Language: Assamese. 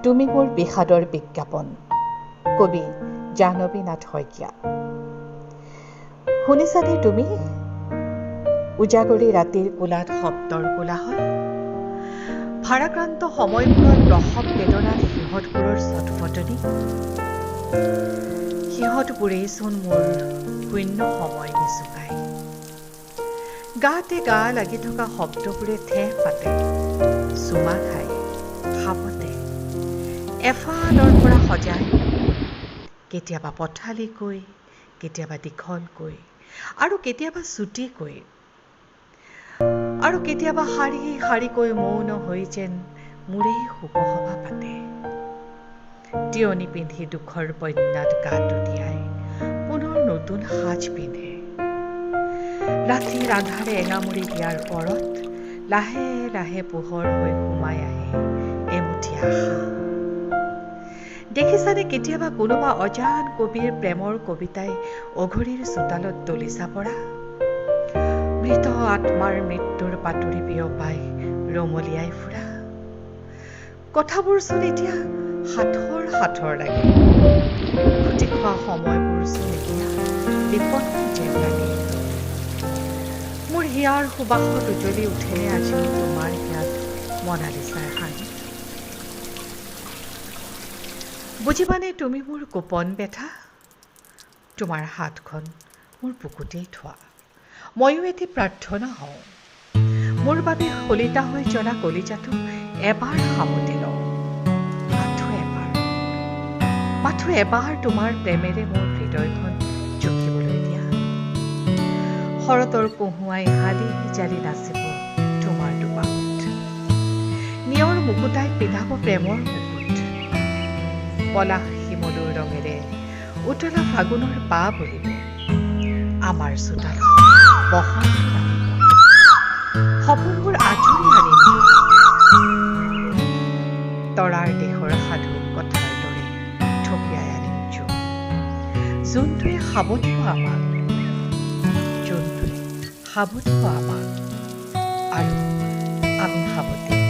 তুমি মোৰ বিষাদৰ বিজ্ঞাপন। কবি জাহ্নৱী নাথ শইকীয়া। শুনিছানে তুমি উজাগৰী ৰাতিৰ কোলাত শব্দৰ কোলাহল? ভাৰাক্ৰান্ত সময়বোৰৰ প্ৰসৱ বেদনাত সিহঁতবোৰৰ ছটফটনি। সিহঁতবোৰেইচোন মোৰ শূন্য সময় নিচুকায়। গাতে গা লাগি থকা শব্দবোৰে ঠেহ পাতে, চুমা খায়, সাবতে এফালৰ পৰা সজায়, কেতিয়াবা পথালিকৈ, কেতিয়াবা দীঘলকৈ, আৰু কেতিয়াবা চুটিকৈ, আৰু কেতিয়াবা শাৰী শাৰীকৈ মৌন হৈ যেন মোৰেই শোকসভা পাতে। তিয়নি পিন্ধি দুখৰ বন্যাত গাটো তিয়াই পুনৰ নতুন সাজ পিন্ধে। ৰাতিৰ আন্ধাৰে এঙামুৰি দিয়াৰ পৰত লাহে লাহে পোহৰ হৈ সোমাই আহে এমুঠি আশা। দেখিছানে কেতিয়াবা কোনোবা অজান কবিৰ প্ৰেমৰ কবিতাই অঘৰীৰ চোতালত দলিচা পৰা? মৃত আত্মাৰ মৃত্যুৰ বাতৰি বিয়পাই ৰমলিয়াই ফুৰা কথাবোৰচোন এতিয়া সাঁথৰ সাঁথৰ লাগে। খুটি খোৱা সময়বোৰচোন এতিয়া বিপন্ন যেন লাগে। মোৰ হিয়াৰ সুবাসত উজ্বলি উঠেনে আজিও তোমাৰ হিয়াত মনালিছাৰ হাঁহি? বুজিবানে তুমি মোৰ গোপন বেথা? তোমাৰ হাতখন মোৰ বুকুতেই থোৱা, ময়ো এটি প্ৰাৰ্থনা হওঁ। মোৰ বাবে শলিতা হৈ জ্বলা কলিজাটো এবাৰ সামতি লওঁ, মাথো এবাৰ, মাথো এবাৰ তোমাৰ প্ৰেমেৰে মোৰ হৃদয়খন জুখিবলৈ দিয়া। শৰতৰ কহুঁৱাই হালি জালি নাচিব তোমাৰ দুবাহুত, নিয়ৰ মুকুতাই পিন্ধাব প্ৰেমৰ মুকুট। পলাশ শিমলুৰ ৰঙেৰে উতলা ফাগুনৰ বা বলিব আমাৰ চোতালত বসন্ত নামিব। সপোনবোৰ আঁজুৰি আনিম, তৰাৰ দেশৰ সাধু কথাৰ দৰে থপিয়াই আনিম জোন। জোনটোৱে সাৱটিব আমাক, জোনটোৱে সাৱটিব আমাক, আৰু আমি সাৱটিম